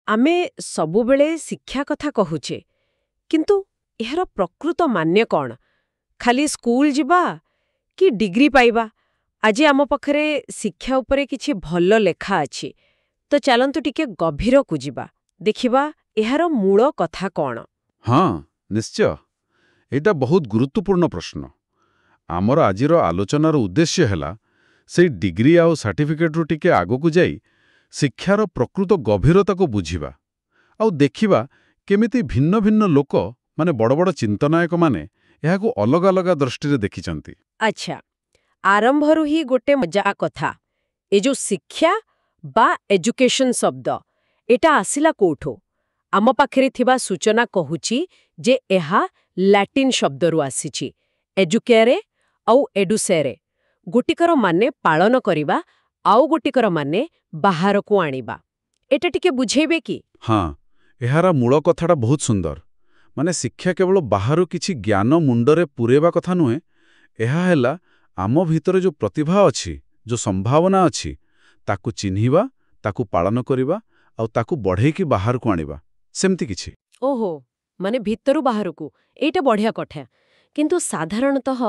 ଆମେ ସବୁବେଳେ ଶିକ୍ଷା କଥା କହୁଛେ, କିନ୍ତୁ ଏହାର ପ୍ରକୃତ ମାନେ କ'ଣ? ଖାଲି ସ୍କୁଲ ଯିବା କି ଡିଗ୍ରୀ ପାଇବା? ଆଜି ଆମ ପାଖରେ ଶିକ୍ଷା ଉପରେ କିଛି ଭଲ ଲେଖା ଅଛି, ତ ଚାଲନ୍ତୁ ଟିକେ ଗଭୀରକୁ ଯିବା, ଦେଖିବା ଏହାର ମୂଳ କଥା କ'ଣ। ହଁ, ନିଶ୍ଚୟ। ଏଇଟା ବହୁତ ଗୁରୁତ୍ୱପୂର୍ଣ୍ଣ ପ୍ରଶ୍ନ। ଆମର ଆଜିର ଆଲୋଚନାର ଉଦ୍ଦେଶ୍ୟ ହେଲା ସେଇ ଡିଗ୍ରୀ ଆଉ ସାର୍ଟିଫିକେଟ୍ରୁ ଟିକେ ଆଗକୁ ଯାଇ ଶିକ୍ଷାର ପ୍ରକୃତ ଗଭୀରତାକୁ ବୁଝିବା ଆଉ ଦେଖିବା କେମିତି ଭିନ୍ନ ଭିନ୍ନ ଲୋକ, ମାନେ ବଡ଼ ବଡ଼ ଚିନ୍ତନାୟକମାନେ, ଏହାକୁ ଅଲଗା ଅଲଗା ଦୃଷ୍ଟିରେ ଦେଖିଛନ୍ତି। ଆଚ୍ଛା, ଆରମ୍ଭରୁ ହିଁ ଗୋଟେ ମଜା କଥା। ଏ ଯୋଉ ଶିକ୍ଷା ବା ଏଜୁକେସନ ଶବ୍ଦ, ଏଟା ଆସିଲା କୋଉଠୁ? ଆମ ପାଖରେ ଥିବା ସୂଚନା କହୁଛି ଯେ ଏହା ଲାଟିନ୍ ଶବ୍ଦରୁ ଆସିଛି, ଏଜୁକେରେ ଆଉ ଏଡୁସେରେ। ଗୋଟିକର ମାନେ ପାଳନ କରିବା, ଆଉ ଗୋଟିକର ମାନେ ବାହାରକୁ ଆଣିବା। ଏଟା ଟିକେ ବୁଝେଇବେ କି? ହଁ, ଏହାର ମୂଳ କଥାଟା ବହୁତ ସୁନ୍ଦର। ମାନେ ଶିକ୍ଷା କେବଳ ବାହାରୁ କିଛି ଜ୍ଞାନ ମୁଣ୍ଡରେ ପୂରେଇବା କଥା ନୁହେଁ। ଏହା ହେଲା ଆମ ଭିତରେ ଯୋଉ ପ୍ରତିଭା ଅଛି, ଯୋଉ ସମ୍ଭାବନା ଅଛି, ତାକୁ ଚିହ୍ନିବା, ତାକୁ ପାଳନ କରିବା ଆଉ ତାକୁ ବଢ଼େଇକି ବାହାରକୁ ଆଣିବା, ସେମିତି କିଛି। ଓହୋ, ମାନେ ଭିତରୁ ବାହାରକୁ। ଏଇଟା ବଢ଼ିଆ କଥା। କିନ୍ତୁ ସାଧାରଣତଃ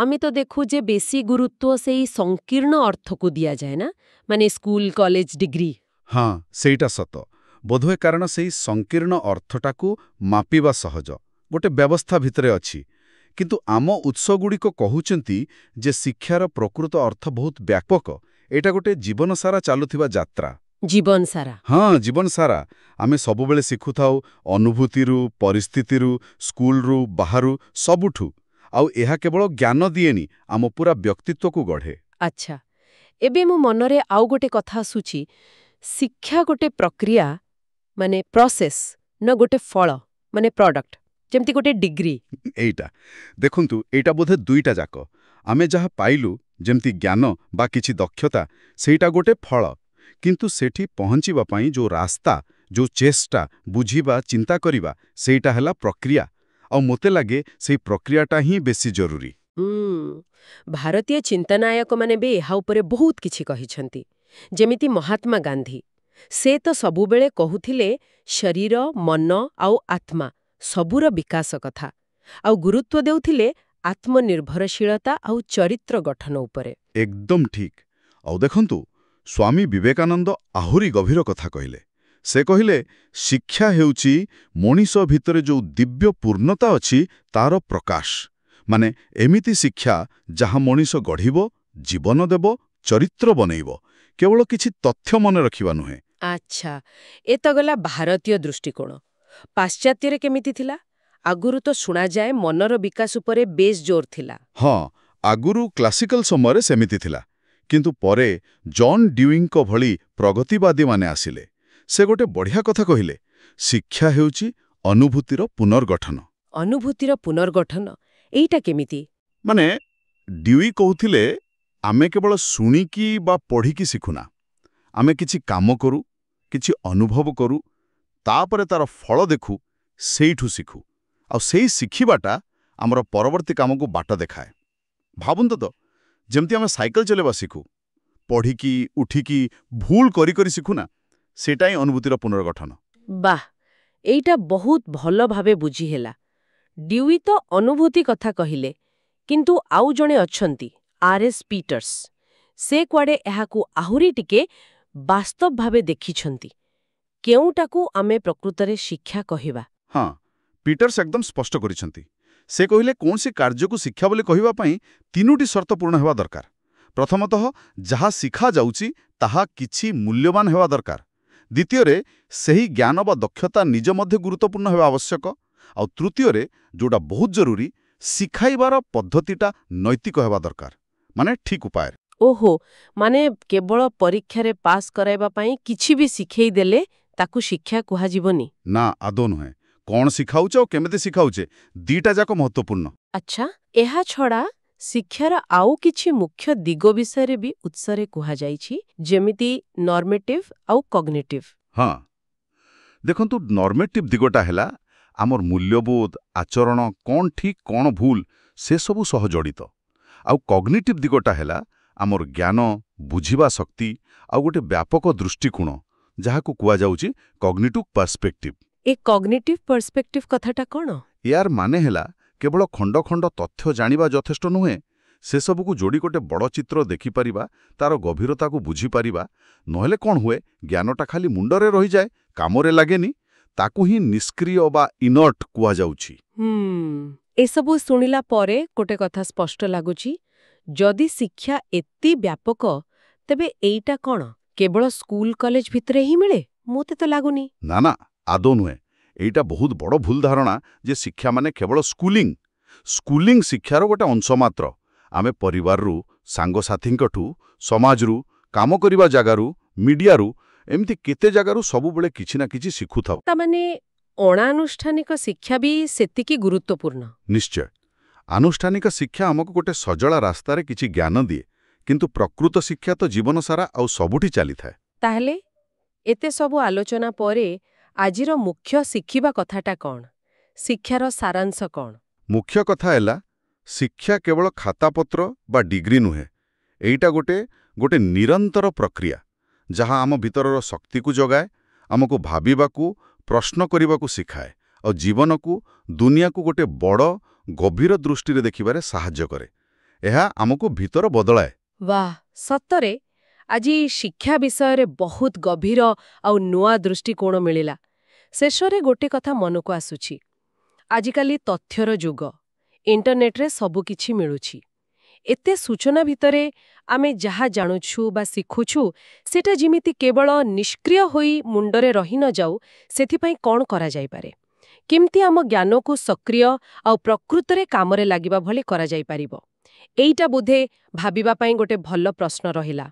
ଆମେ ତ ଦେଖୁ ଯେ ବେଶୀ ଗୁରୁତ୍ୱ ସେଇ ସଂକୀର୍ଣ୍ଣ ଅର୍ଥକୁ ଦିଆଯାଏ ନା, ମାନେ ସ୍କୁଲ, କଲେଜ, ଡିଗ୍ରୀ। ହଁ, ସେଇଟା ସତ। ବୋଧହୁଏ କାରଣ ସେଇ ସଂକୀର୍ଣ୍ଣ ଅର୍ଥଟାକୁ ମାପିବା ସହଜ, ଗୋଟେ ବ୍ୟବସ୍ଥା ଭିତରେ ଅଛି। କିନ୍ତୁ ଆମ ଉତ୍ସଗୁଡ଼ିକ କହୁଛନ୍ତି ଯେ ଶିକ୍ଷାର ପ୍ରକୃତ ଅର୍ଥ ବହୁତ ବ୍ୟାପକ। ଏଇଟା ଗୋଟେ ଜୀବନସାରା ଚାଲୁଥିବା ଯାତ୍ରା। ଜୀବନ ସାରା? ହଁ, ଜୀବନ ସାରା। ଆମେ ସବୁବେଳେ ଶିଖୁଥାଉ, ଅନୁଭୂତିରୁ, ପରିସ୍ଥିତିରୁ, ସ୍କୁଲରୁ, ବାହାରୁ, ସବୁଠୁ। ଆଉ ଏହା କେବଳ ଜ୍ଞାନ ଦିଏନି, ଆମ ପୁରା ବ୍ୟକ୍ତିତ୍ୱକୁ ଗଢ଼େ। ଆଚ୍ଛା, ଏବେ ମୋ ମନରେ ଆଉ ଗୋଟେ କଥା ଆସୁଛି। ଶିକ୍ଷା ଗୋଟେ ପ୍ରକ୍ରିୟା, ମାନେ ପ୍ରୋସେସ୍, ନା ଗୋଟେ ଫଳ, ମାନେ ପ୍ରଡକ୍ଟ, ଯେମିତି ଗୋଟେ ଡିଗ୍ରୀ? ଏଇଟା ଦେଖନ୍ତୁ, ଏଇଟା ବୋଧେ ଦୁଇଟା ଯାକ। ଆମେ ଯାହା ପାଇଲୁ, ଯେମିତି ଜ୍ଞାନ ବା କିଛି ଦକ୍ଷତା, ସେଇଟା ଗୋଟେ ଫଳ। କିନ୍ତୁ ସେଠି ପହଞ୍ଚିବା ପାଇଁ ଯୋଉ ରାସ୍ତା, ଯୋଉ ଚେଷ୍ଟା, ବୁଝିବା, ଚିନ୍ତା କରିବା, ସେଇଟା ହେଲା ପ୍ରକ୍ରିୟା। ଆଉ ମୋତେ ଲାଗେ ସେଇ ପ୍ରକ୍ରିୟାଟା ହିଁ ବେଶୀ ଜରୁରୀ। ଭାରତୀୟ ଚିନ୍ତନାୟକମାନେ ବି ଏହା ଉପରେ ବହୁତ କିଛି କହିଛନ୍ତି। ଯେମିତି ମହାତ୍ମା ଗାନ୍ଧୀ। ସେ ତ ସବୁବେଳେ କହୁଥିଲେ ଶରୀର, ମନ ଆଉ ଆତ୍ମା ସବୁର ବିକାଶ କଥା, ଆଉ ଗୁରୁତ୍ୱ ଦେଉଥିଲେ ଆତ୍ମନିର୍ଭରଶୀଳତା ଆଉ ଚରିତ୍ର ଗଠନ ଉପରେ। ଏକଦମ ଠିକ୍। ଆଉ ଦେଖନ୍ତୁ, ସ୍ୱାମୀ ବିବେକାନନ୍ଦ ଆହୁରି ଗଭୀର କଥା କହିଲେ। ସେ କହିଲେ, ଶିକ୍ଷା ହେଉଛି ମଣିଷ ଭିତରେ ଯୋଉ ଦିବ୍ୟ ପୂର୍ଣ୍ଣତା ଅଛି ତାର ପ୍ରକାଶ। ମାନେ ଏମିତି ଶିକ୍ଷା ଯାହା ମଣିଷ ଗଢ଼ିବ, ଜୀବନ ଦେବ, ଚରିତ୍ର ବନେଇବ, କେବଳ କିଛି ତଥ୍ୟ ମନେ ରଖିବା ନୁହେଁ। ଆଚ୍ଛା, ଏ ତ ଗଲା ଭାରତୀୟ ଦୃଷ୍ଟିକୋଣ। ପାଶ୍ଚାତ୍ୟରେ କେମିତି ଥିଲା? ଆଗରୁ ତ ଶୁଣାଯାଏ ମନର ବିକାଶ ଉପରେ ବେଶ୍ ଜୋର ଥିଲା। ହଁ, ଆଗରୁ କ୍ଲାସିକାଲ ସମୟରେ ସେମିତି ଥିଲା। କିନ୍ତୁ ପରେ ଜନ୍ ଡ୍ୟୁଇଙ୍କ ଭଳି ପ୍ରଗତିବାଦୀମାନେ ଆସିଲେ। ସେ ଗୋଟେ ବଢ଼ିଆ କଥା କହିଲେ, ଶିକ୍ଷା ହେଉଛି ଅନୁଭୂତିର ପୁନର୍ଗଠନ। ଅନୁଭୂତିର ପୁନର୍ଗଠନ? ଏଇଟା କେମିତି? ମାନେ ଡ୍ୟୁଇ କହୁଥିଲେ, ଆମେ କେବଳ ଶୁଣିକି ବା ପଢ଼ିକି ଶିଖୁନା। ଆମେ କିଛି କାମ କରୁ, କିଛି ଅନୁଭବ କରୁ, ତାପରେ ତାର ଫଳ ଦେଖୁ, ସେଇଠୁ ଶିଖୁ। ଆଉ ସେଇ ଶିଖିବାଟା ଆମର ପରବର୍ତ୍ତୀ କାମକୁ ବାଟ ଦେଖାଏ। ଭାବନ୍ତୁ ତ, ଯେମିତି ଆମେ ସାଇକେଲ ଚଲେଇବା ଶିଖୁ, ପଢ଼ିକି, ଉଠିକି, ଭୁଲ କରି କରି ଶିଖୁନା, ସେଇଟା ହିଁ ଅନୁଭୂତିର ପୁନର୍ଗଠନ। ବାଃ, ଏଇଟା ବହୁତ ଭଲ ଭାବେ ବୁଝିହେଲା। ଡ୍ୟୁଇ ତ ଅନୁଭୂତି କଥା କହିଲେ, କିନ୍ତୁ ଆଉ ଜଣେ ଅଛନ୍ତି, ଆର୍.ଏସ୍. ପିଟର୍ସ। ସେ କୁଆଡ଼େ ଏହାକୁ ଆହୁରି ଟିକେ ବାସ୍ତବ ଭାବେ ଦେଖିଛନ୍ତି। କେଉଁଟାକୁ ଆମେ ପ୍ରକୃତରେ ଶିକ୍ଷା କହିବା? ହଁ, ପିଟର୍ସ ଏକଦମ ସ୍ପଷ୍ଟ କରିଛନ୍ତି। ସେ କହିଲେ, କୌଣସି କାର୍ଯ୍ୟକୁ ଶିକ୍ଷା ବୋଲି କହିବା ପାଇଁ ତିନୋଟି ସର୍ତ୍ତ ପୂରଣ ହେବା ଦରକାର। ପ୍ରଥମତଃ, ଯାହା ଶିଖାଯାଉଛି ତାହା କିଛି ମୂଲ୍ୟବାନ ହେବା ଦରକାର। ଦ୍ୱିତୀୟରେ, ସେହି ଜ୍ଞାନ ବା ଦକ୍ଷତା ନିଜ ମଧ୍ୟ ଗୁରୁତ୍ୱପୂର୍ଣ୍ଣ ହେବା ଆବଶ୍ୟକ। ଆଉ ତୃତୀୟରେ, ଯୋଉଟା ବହୁତ ଜରୁରୀ, ଶିଖାଇବାର ପଦ୍ଧତିଟା ନୈତିକ ହେବା ଦରକାର, ମାନେ ଠିକ୍ ଉପାୟରେ। ଓହୋ, ମାନେ କେବଳ ପରୀକ୍ଷାରେ ପାସ୍ କରାଇବା ପାଇଁ କିଛି ବି ଶିଖେଇ ଦେଲେ ତାକୁ ଶିକ୍ଷା କୁହାଯିବନି? ନା, ଆଦୌ ନୁହେଁ। କ'ଣ ଶିଖାଉଛେ ଆଉ କେମିତି ଶିଖାଉଛେ, ଦିଟା ଯାକ ମହତ୍ତ୍ୱପୂର୍ଣ୍ଣ। ଆଚ୍ଛା, ଏହା ଛଡ଼ା ଶିକ୍ଷାର ଆଉ କିଛି ମୁଖ୍ୟ ଦିଗ ବିଷୟରେ ବି ଉତ୍ସରେ କୁହାଯାଇଛି, ଯେମିତି ନର୍ମେଟିଭ୍ ଆଉ କଗ୍ନିଟିଭ୍। ହଁ, ଦେଖନ୍ତୁ, ନର୍ମେଟିଭ୍ ଦିଗଟା ହେଲା ଆମର ମୂଲ୍ୟବୋଧ, ଆଚରଣ, କ'ଣ ଠିକ୍ କ'ଣ ଭୁଲ, ସେସବୁ ସହ ଜଡ଼ିତ। ଆଉ କଗ୍ନିଟିଭ୍ ଦିଗଟା ହେଲା ଆମର ଜ୍ଞାନ, ବୁଝିବା ଶକ୍ତି ଆଉ ଗୋଟେ ବ୍ୟାପକ ଦୃଷ୍ଟିକୋଣ, ଯାହାକୁ କୁହାଯାଉଛି କଗ୍ନିଟିଭ୍ ପର୍ସପେକ୍ଟିଭ୍। ଏ କଗ୍ନିଟିଭ୍ ପର୍ସପେକ୍ଟିଭ୍ କଥାଟା କ'ଣ? ଏହାର ମାନେ ହେଲା କେବଳ ଖଣ୍ଡ ଖଣ୍ଡ ତଥ୍ୟ ଜାଣିବା ଯଥେଷ୍ଟ ନୁହେଁ, ସେସବୁକୁ ଯୋଡ଼ି ଗୋଟେ ବଡ଼ ଚିତ୍ର ଦେଖିପାରିବା, ତାର ଗଭୀରତାକୁ ବୁଝିପାରିବା। ନହେଲେ କ'ଣ ହୁଏ, ଜ୍ଞାନଟା ଖାଲି ମୁଣ୍ଡରେ ରହିଯାଏ, କାମରେ ଲାଗେନି। ତାକୁ ହିଁ ନିଷ୍କ୍ରିୟ ବା ଇନର୍ଟ କୁହାଯାଉଛି। ହୁଁ ଏସବୁ ଶୁଣିଲା ପରେ ଗୋଟେ କଥା ସ୍ପଷ୍ଟ ଲାଗୁଛି। ଯଦି ଶିକ୍ଷା ଏତେ ବ୍ୟାପକ, ତେବେ ଏଇଟା କ'ଣ କେବଳ ସ୍କୁଲ କଲେଜ ଭିତରେ ହିଁ ମିଳେ? ମୋତେ ତ ଲାଗୁନି। ନା ନା, ଆଦୌ ନୁହେଁ। ଏଇଟା ବହୁତ ବଡ଼ ଭୁଲ ଧାରଣା ଯେ ଶିକ୍ଷା ମାନେ କେବଳ ସ୍କୁଲିଂ। ସ୍କୁଲିଂ ଶିକ୍ଷାର ଗୋଟେ ଅଂଶ ମାତ୍ର। ଆମେ ପରିବାରରୁ, ସାଙ୍ଗସାଥୀଙ୍କଠୁ, ସମାଜରୁ, କାମ କରିବା ଜାଗାରୁ, ମିଡିଆରୁ, ଏମିତି କେତେ ଜାଗାରୁ ସବୁବେଳେ କିଛି ନା କିଛି ଶିଖୁଥାଉ। ତାମାନେ ଅଣଆନୁଷ୍ଠାନିକ ଶିକ୍ଷା ବି ସେତିକି ଗୁରୁତ୍ୱପୂର୍ଣ୍ଣ। ନିଶ୍ଚୟ। ଆନୁଷ୍ଠାନିକ ଶିକ୍ଷା ଆମକୁ ଗୋଟେ ସଜଳା ରାସ୍ତାରେ କିଛି ଜ୍ଞାନ ଦିଏ, କିନ୍ତୁ ପ୍ରକୃତ ଶିକ୍ଷା ତ ଜୀବନ ସାରା ଆଉ ସବୁଠି ଚାଲିଥାଏ। ତାହେଲେ ଏତେ ସବୁ ଆଲୋଚନା ପରେ ଆଜିର ମୁଖ୍ୟ ଶିଖିବା କଥାଟା କ'ଣ? ଶିକ୍ଷାର ସାରାଂଶ କ'ଣ? ମୁଖ୍ୟ କଥା ହେଲା, ଶିକ୍ଷା କେବଳ ଖାତାପତ୍ର ବା ଡିଗ୍ରୀ ନୁହେଁ। ଏଇଟା ଗୋଟେ ଗୋଟେ ନିରନ୍ତର ପ୍ରକ୍ରିୟା, ଯାହା ଆମ ଭିତରର ଶକ୍ତିକୁ ଜଗାଏ, ଆମକୁ ଭାବିବାକୁ, ପ୍ରଶ୍ନ କରିବାକୁ ଶିଖାଏ ଆଉ ଜୀବନକୁ, ଦୁନିଆକୁ ଗୋଟେ ବଡ଼ ଗଭୀର ଦୃଷ୍ଟିରେ ଦେଖିବାରେ ସାହାଯ୍ୟ କରେ। ଏହା ଆମକୁ ଭିତର ବଦଳାଏ। ବାଃ, ସତରେ ଆଜି ଶିକ୍ଷା ବିଷୟରେ ବହୁତ ଗଭୀର ଆଉ ନୂଆ ଦୃଷ୍ଟିକୋଣ ମିଳିଲା। ଶେଷରେ ଗୋଟେ କଥା ମନକୁ ଆସୁଛି। ଆଜିକାଲି ତଥ୍ୟର ଯୁଗ, ଇଣ୍ଟରନେଟ୍ରେ ସବୁକିଛି ମିଳୁଛି। ଏତେ ସୂଚନା ଭିତରେ ଆମେ ଯାହା ଜାଣୁଛୁ ବା ଶିଖୁଛୁ, ସେଟା ଯେମିତି କେବଳ ନିଷ୍କ୍ରିୟ ହୋଇ ମୁଣ୍ଡରେ ରହି ନ ଯାଉ, ସେଥିପାଇଁ କ'ଣ କରାଯାଇପାରେ? କେମିତି ଆମ ଜ୍ଞାନକୁ ସକ୍ରିୟ ଆଉ ପ୍ରକୃତରେ କାମରେ ଲାଗିବା ଭଳି କରାଯାଇପାରିବ? ଏଇଟା ବୋଧେ ଭାବିବା ପାଇଁ ଗୋଟେ ଭଲ ପ୍ରଶ୍ନ ରହିଲା।